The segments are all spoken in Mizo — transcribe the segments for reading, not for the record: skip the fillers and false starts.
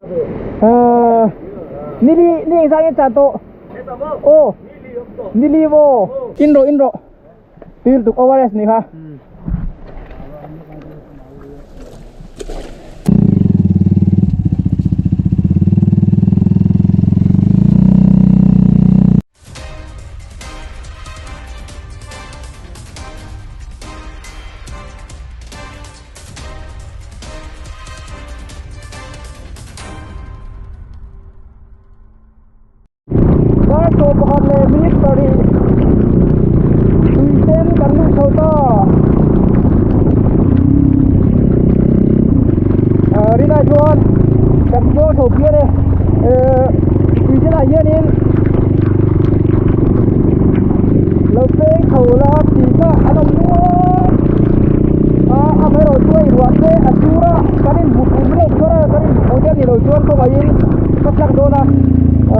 Nili ni engzah nge chan tawh? Aw nili maw? In rawh in rawh tui lutuk ORS nih kha. Dar sawm pakhat leh minute sarih tui sen kan luh chho ta. Rinai chuan kan tluang chho phian e. Tui senah hianin lo peng chho la tih kha an awm nual a amaherawhchu hei ruah te a sur a kan inhmu pum leh kher a kan inhmu pum te a nih loh chuan kawngaihin ka tlak dawn a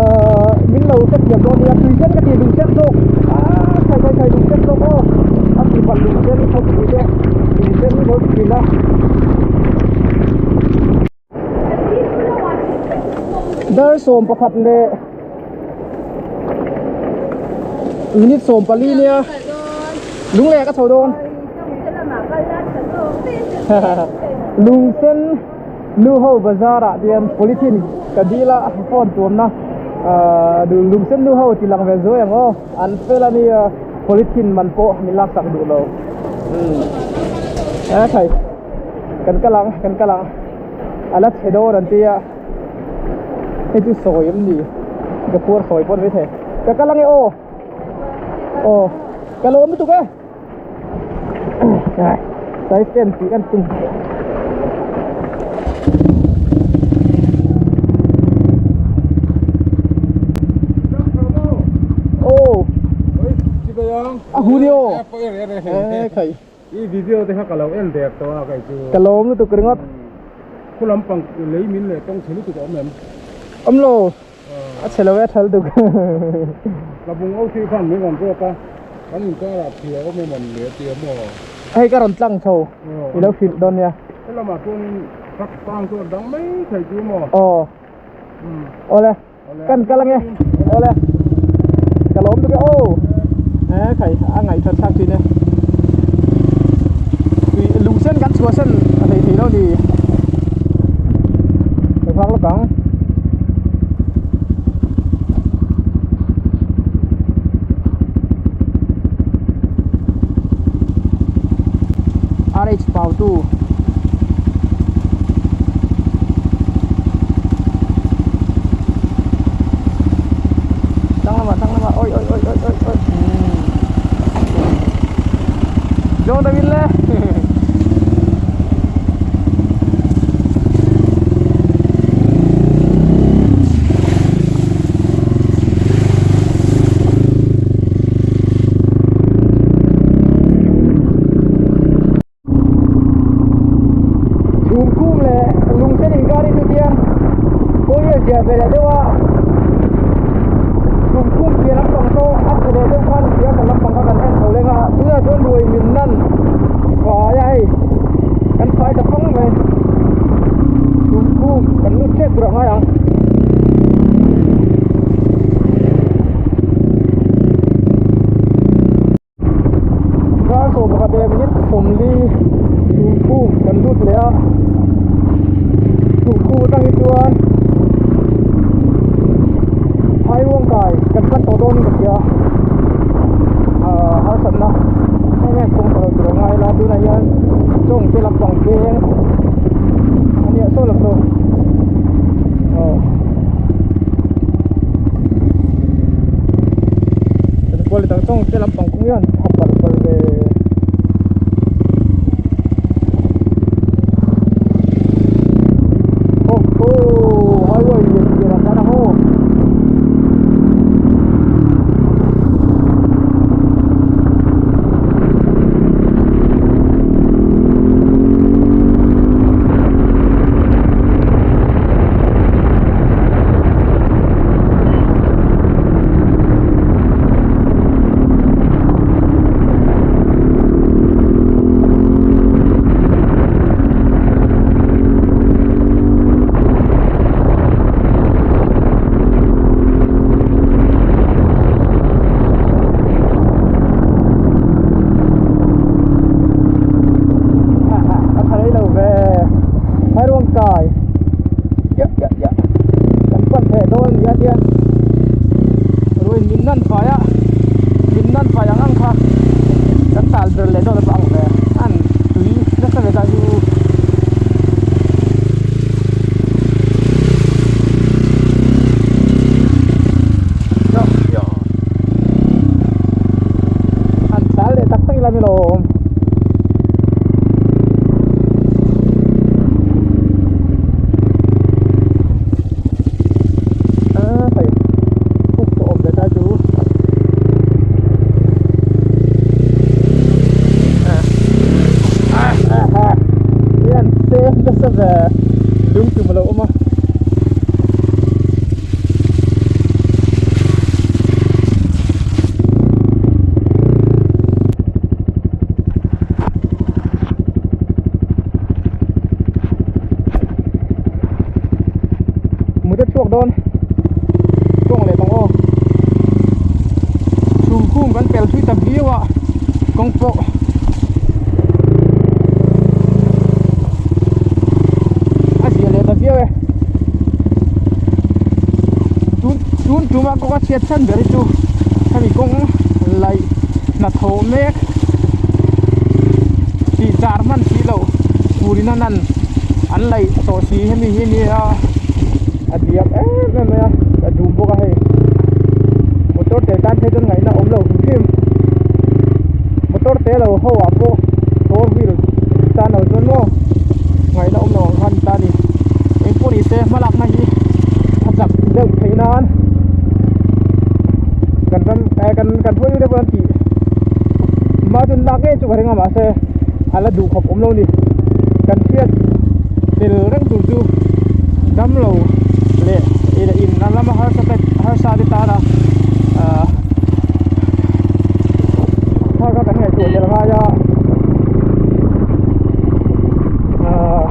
ahh min lo hrethiam dawn nia tui sen ka tih lung sen zawk aaa thai thai thai lung sen zawk aw a tih palh lung sen khawpui te lung sen lo thin a. Dar 11 leh minute 14 nia lungleh ka chho dawn lungsen nu ho bazar ah hian polythene ka dil a phone tuamna ahh lungsen nu ho ti lang ve zuai ang aw an fel a nia polythene man pawh min lak sak duh lo umm a thai. Kan kal ang kan kal ang a la chhe dawn an tia hei chu sawi em ni ka phuar sawi pawh ni maithei ka kal ange aw aw ka lawm lutuk e sai stand tih kan tum aw a hu ni aw e khai. I video te kha ka lo en der tawh a kei chu. Ka lawm lutuk ringawt. Khu lampang lei min leh tawng chhe lutuk a awm em? Awm lo. A chhe lo e a tha lutuk. Tlabung o thil khan min rawn ruat a, kan inkarah thli a awm em awm le tia maw? Hei ka rawn tlang chho i lo hrilh dawn nia. He lamah chuan truck tang chu a dang mai thei chu maw? Aw. Awle. Kan kal ange. Awle. Ka lawm tuk e aw. E khai a ngaih that thlak thin e. Tui lungsen kan chhuah sen a hlei thei lo ni. Ka nghak lawk ang. RH Pautu. Tang lama tang lama oi oi oi oi oi oi John David le Chhumkhum leh lungsen inkar hi chu tiang kawia zia ve leh deuh a chhumkhum pian lampang saw a chhe leh deuh khan tia kan lampang kha kan en chho leng a tunah chuan ruai min nan fai a hei kan fai ta fang mai chhumkhum kan lut tep tur a ngai ang. Dar 11 leh minute 40 chhungkhum kan lut leh a chhungkhum atang hi chuan phairuang kai kan pan tawh dawn in ka hria ah harsatna em em kawng tawh lo tur a ngai la tunah hian chawngte lampang veng a nia saw lam chu aw. Kuali dang chawng te lampang kawng hian tha par par ve. Oh oh highway lian lian ah khan a haw. chhuak dawn kawng leh tawng aw chhum khum kan pel thui ta viau a kawng pawh a zia leh ta viau e tun tun tuma kawng a chhiat chhan ber hi chu hemi kawng laih hnathawh mek tih char hman si loh turin a nan an laih tawh si hemi hi nia a diak em em mai a a dum bawk a hei motor te tan phei chuan ngaihna awm lo hrim hrim motor te lo ho ah pawh four wheel tan lo chuan maw ngaihna awm lo ang khan ta a ni engpawh ni se hmalakna hi a chak deuh theih nan kan ram eh kan kan hruaitu te pawh an tih hma chu lak ngei chu ka ring a mahse a la duh khawp awm lo a ni kan hriat tel reng tur chu damlo leh ei leh in a lama harsa te harsa te tana ahh kha kha kan ngaihtuah tel ngai a ahh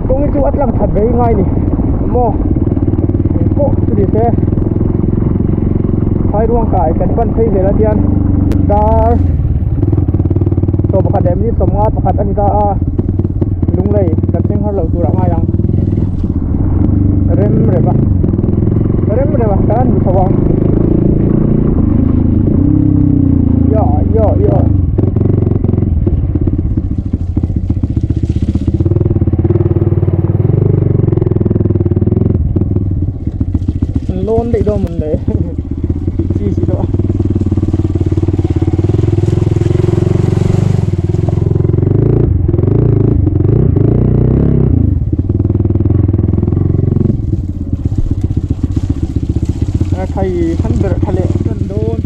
kawng hi chu a tlang that ve ngai a ni maw engpawh chu ni se phairuang kai kan pan phei zel a tian dar 11 leh minute 50 pakhat a ni ta a lunglei kan thleng har loh tur ah ngai ang rem rem a rem rem a kan hmu chho ang ya ya ya an lawn daih dawn mawn le tih chi si deuh a. Thai han ber tha leh tan dawn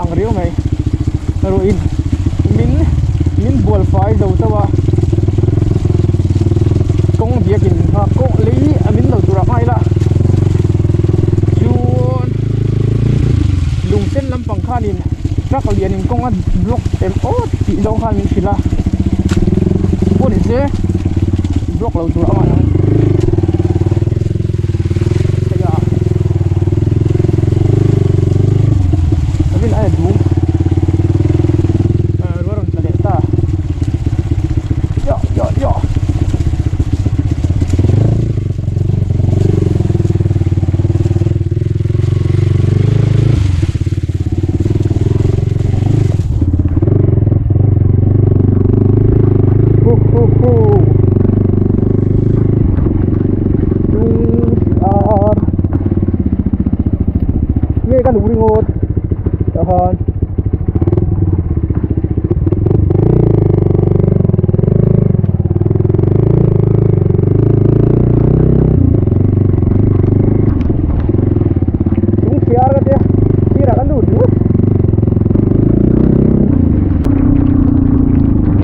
ang riau mai ruahin min min bual fai zo chauh a kawng biakin nghak kawng lei a min lo tur ah nghai la chuan lung sen lampang khanin truck lianin kawng a block em aw tih zawng khan min hrilh a pawh ni se block lo tur a ngai ang hei a rin a dum ruah rawn tla leh ta yo yo yo. Hu hu hu Tung si ar Nge ka luh ringawt tah khan Tung si ar ka tia sirah ka lut ringawt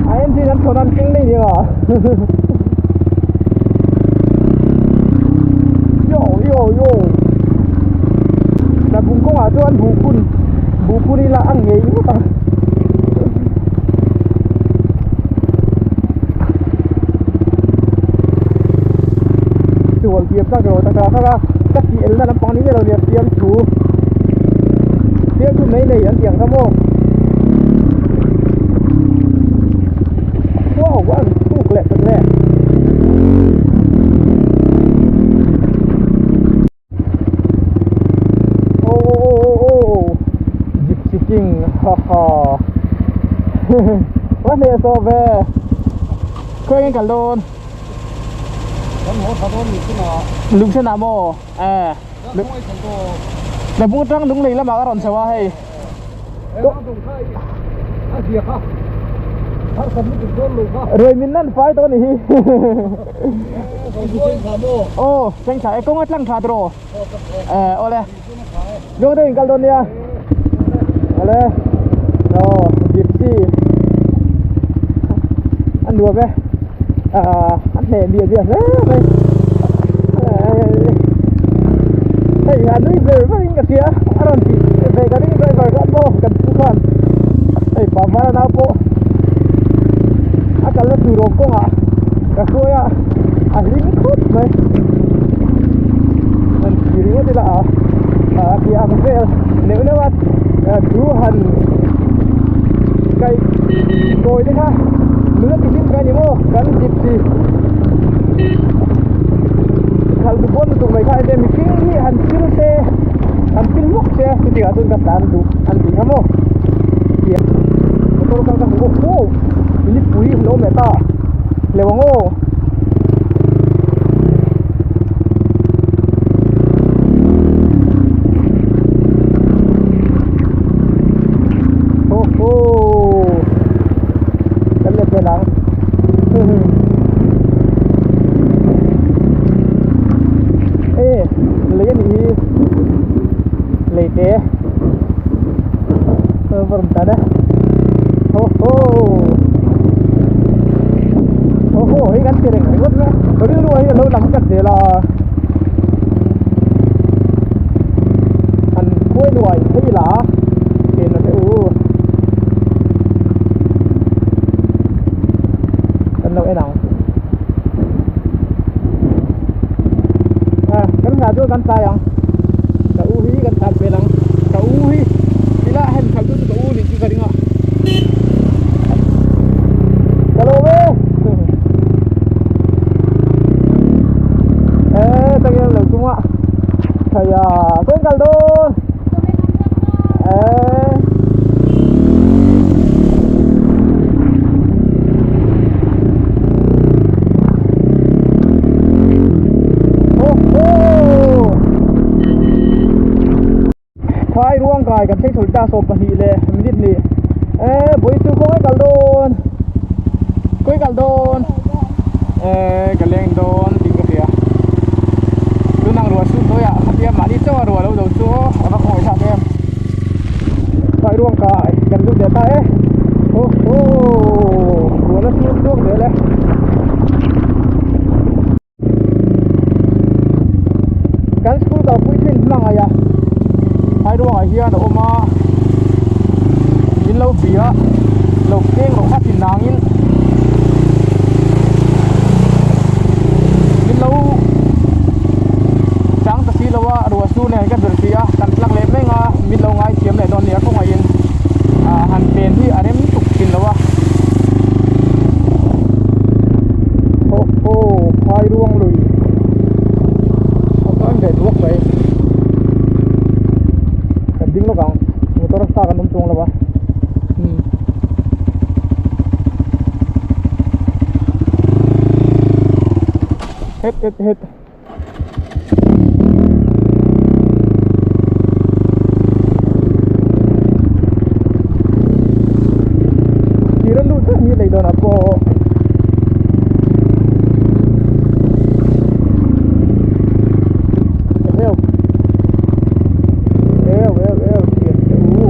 A engine an thawn an keng daih nia Yo yo yo Tlabung kawngah chuan buhphun buhphun ila a ngei ngawt ang. Sual thiam tak rawh taka kha ka ka tih elna lampang ni miah lo nia fiam thu fiam thu mai nei an tih ang kha maw wow an chhuk leh tak le Oh oh oh oh oh Gypsy King ha ha Wa hle so ve Khawi nge kal dawn Kan haw tha dawn lungsen ah Lungsen ah maw eh Tlabung atang lunglei lamah ka rawn chho a hei Ruai min nan fai tawh a ni hi Aw thleng thla e kawng a tlang thla tawh eh awle Zawng deuh in kal dawn nia awle aw gypsy a nuam e ah a hneh biah biah hle mai hei a nui ber ber in ka hria a rawn tih ve ka ring driver kha maw kan pu khan hei pa vara nau pawh a kalna tur awm kawngah ka hruai a a hlim khawp mai. ila a tih ang vel neuh neuh a thu han kaih kawi te kha nula ti hlim ve a ni maw kan gypsy khalh duh pawn lutuk mai kha enge mihring hi han thil se han thil hluk se chutiang ah chuan ka tlan duh an tih kha maw motor kal ka hmu bawk aw lipui lo awm leh ta hleuh ang aw. Ho ho kan let vel ang e lei anih hi lei te varum tan e ho ho ho ho hei kan ti reng ringawt mai a rilru ah hian a lo lang tlat zel a han khuai nuai phei la chen a te u kan lo en ang a kan hna chu kan tlai ang ka u hi kan tlan vel ang ka u hi ila hem khalh chu ka u nih chu ka ring a ka lo ve e tangel lo chunga thaya kawng kal dawn e ho ho Phai ruang kai kan thleng chho ta 12 leh minute ni e vawi chu khawngaih kal dawn khawi kal dawn e ka leng dawn tih ka hria tunang ruah chu hnuaiah khatia mahni chauh a ruah lo do chu a va khawngaih thlak em phai ruang kai kan lut leh ta e ho ho ruah la sur duak zel e. Kan school kalpui thin hmangaih a phairuangah hian a awm a min lo bia lo keng loh kha ti nangin min lo chang ta si lo a ruah su nen ka zir si a kan tlak leh meng a min lo ngaithiam leh dawn nia kawngaihin ah han pen hi a rem tuk thin lo a. Ho ho phai ruang lui a tan ve duak mai kan ding lawk ang motor a start an awm chuang lo a umm het het het. Thir a lut vek hi lei dawnah pawh eheu eu eu eu thian te u.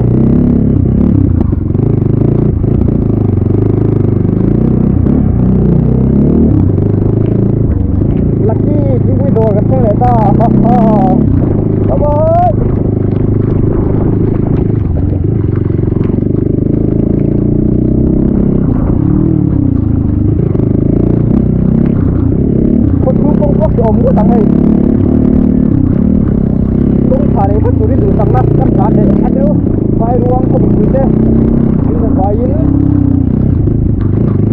Lucky thingpui dawr kan thleng leh ta ha ha bye bye khaw chhung kawng pawh khi a awm ngawt ang hei kawng tha leh vat turin duhsakna kan tlan leh a deuh vai ruang khaw mipui te thil rawn vaiin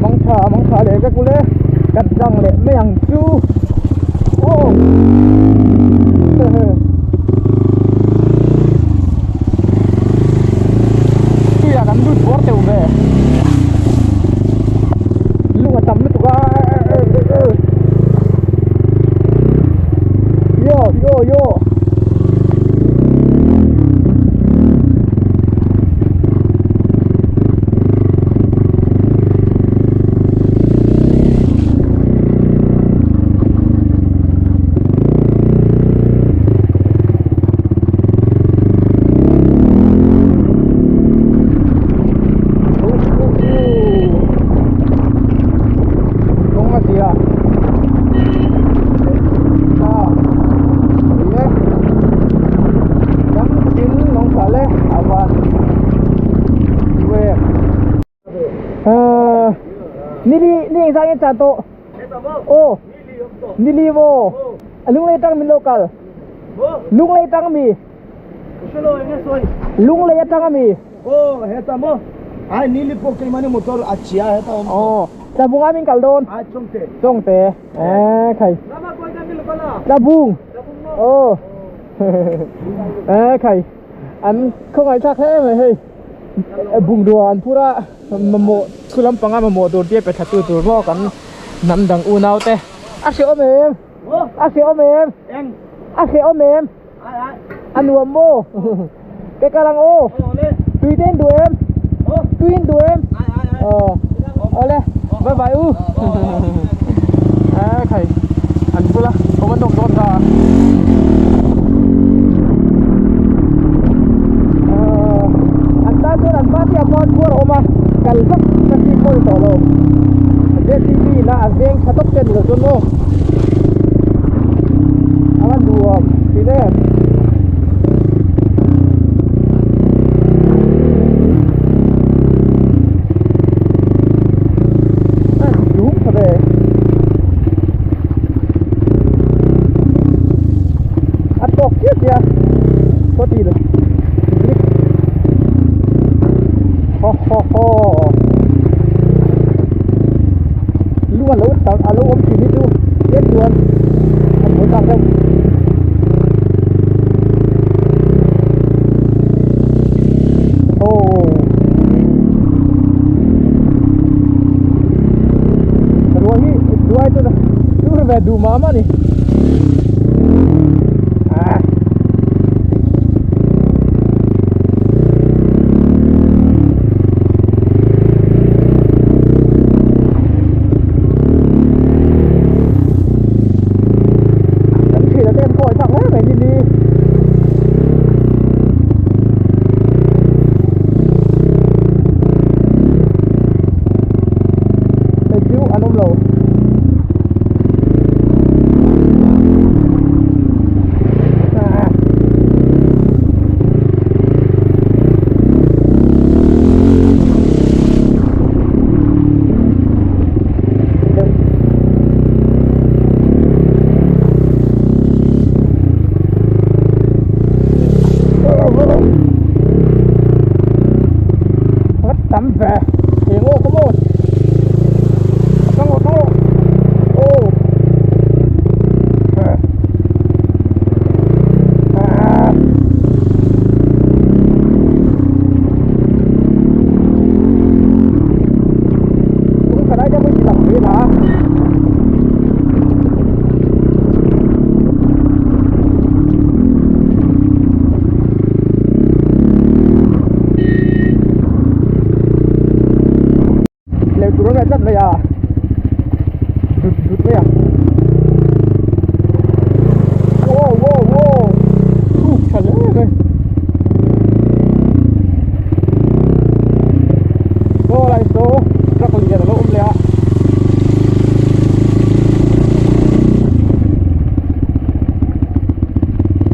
mangtha mangtha leh vek ule kan tlang leh mai ang chu aw tuiah kan lut bawr teuh ve lung a tam lutuk a yo yo yo. Kawng a zia Dam tin lawng thla le a van wek. Nili ni engzah nge chan tawh? Aw nili maw? A lunglei tang min lo kal. Lunglei tang ami? Lunglei atang ami? Aw heta maw? Ai nili pawh keimahni motor a chhia heta awm tawh. Aw Tlabung ah min kal dawn. Ai Chawngte. Chawngte. Eh khai. Tlabung. Aw. Eh khai. An khawngaihthlak hle mai hei. Bungrua an phur a mamawh thu lampanga mamawh tur te pe thla tu tur maw kan hnam dang unau te. A hrehawm em? A hrehawm em? A hrehawm em? A nuam maw? Ke kal ang aw. Tui te in duh em? Tui in duh em? Aw. Awle. Bye bye u. A khai. An bula awm an awm dawn ta. An tan chuan an party ah pawh khuar a awm a. Kal vak ka si pawh ni tawh lo. JCB ina a veng tha tawp te a ni lo chuan maw. A va nuam thin em. A dum tha ve. A tawk chiah chiah a. Khaw ti lo. Ho ho ho. Lung a lo tak a lo awm thin hi chu tlem chuan a buai tak deuh. Aw ruah hi duai chu chu ve duh mah mah a ni. Ah. Kan thil a te an kawi chak hle mai ni ni. Hei chu an awm lo. Tắm về thì ngô có một Tao ngô, tao ngô. Ô. À. Cũng phải cho mình làm gì đó. Leh tur a ngaih tlat mai a dut dut mai a wow wow wow thuk tha hle mai saw lai saw truck lian a lo awm leh a.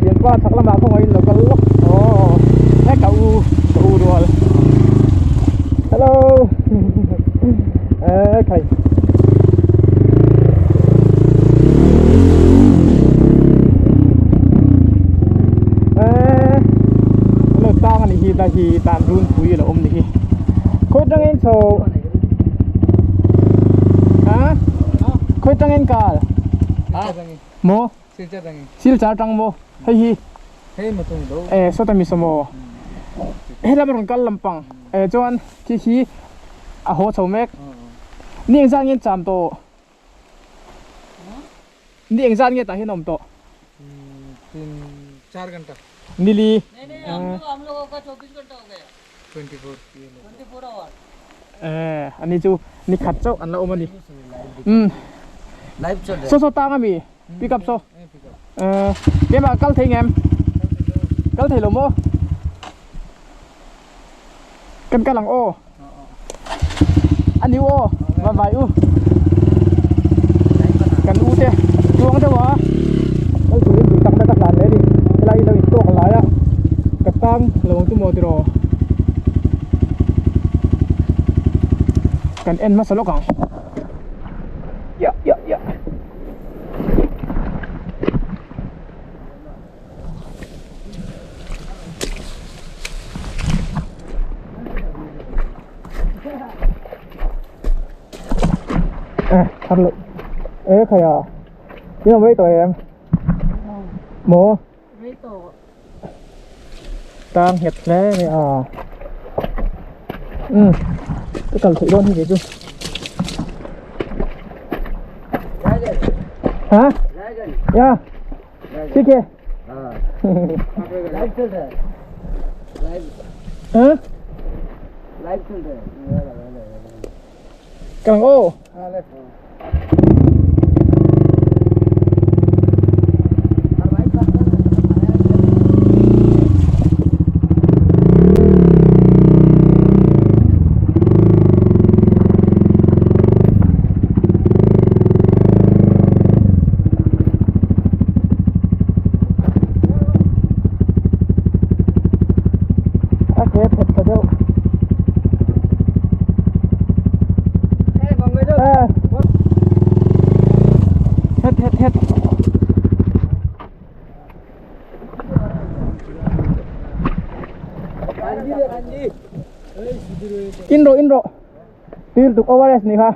Thianpa chhak lamah khawngaih in lo kal lawk aw he ka u ka u rual. Hello. Eh, khai. Eh, lo tang ani hi ta hi tan run pui lo om ni hi. Khoi tangin chho. Ha? Khoi tangin kal. Mo? Silchar tang maw hei hi e sawta mi sawmaw helam rawn kal lampang e chuan khi khi a haw chho mek ni engzat nge an cham tawh ni engzat nge tah hian a awm tawh nili e ani chu ni khat chauh an la awm a ni umm saw saw tang ami. Pick up saw keimah kal thei ngem kal thei lo maw kan kal ang aw a niu aw va vai u kan u te chuang deuh a kal turin duh tak na ka hlan leh a ni helai lo in tawk lai a ka tang lo ang chu maw tiraw kan en hmasa lawk ang ya ya ya. Har loh e khai a in awm rei tawh em maw Rei tawh. Tang nghet hle mai a umm ka kal theih dawn hi kei chu ha ya ठीक है live चल रहा है live हाँ live चल रहा है càng ô a ke phet thla deuh het het het in rawh in rawh tui lutuk ORS ni kha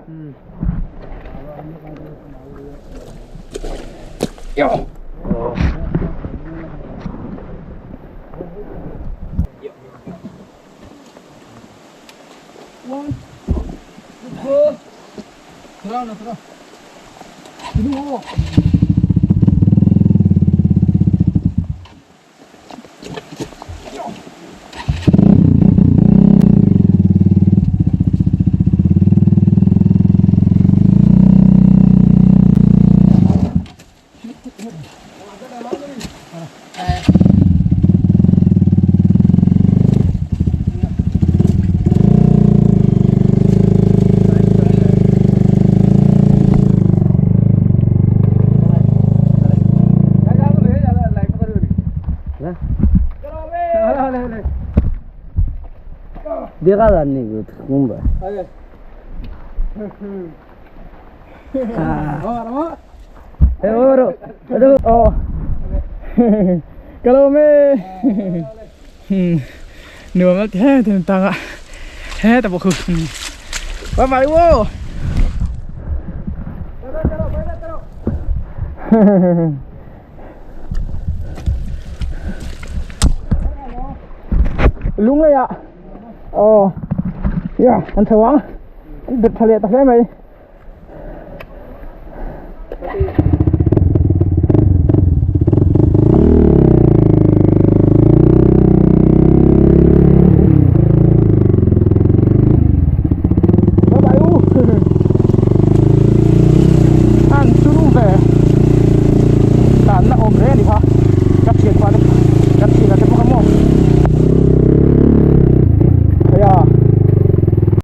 देखा जाने को घूम aw ka lo awm e nuam a ti he ti tang a heta pawh khu bye bye wo lung lei ah aw ya an chho ang an bet tha leh ta hle mai. Bye bye u an turu ve tan na awm reng a ni kha.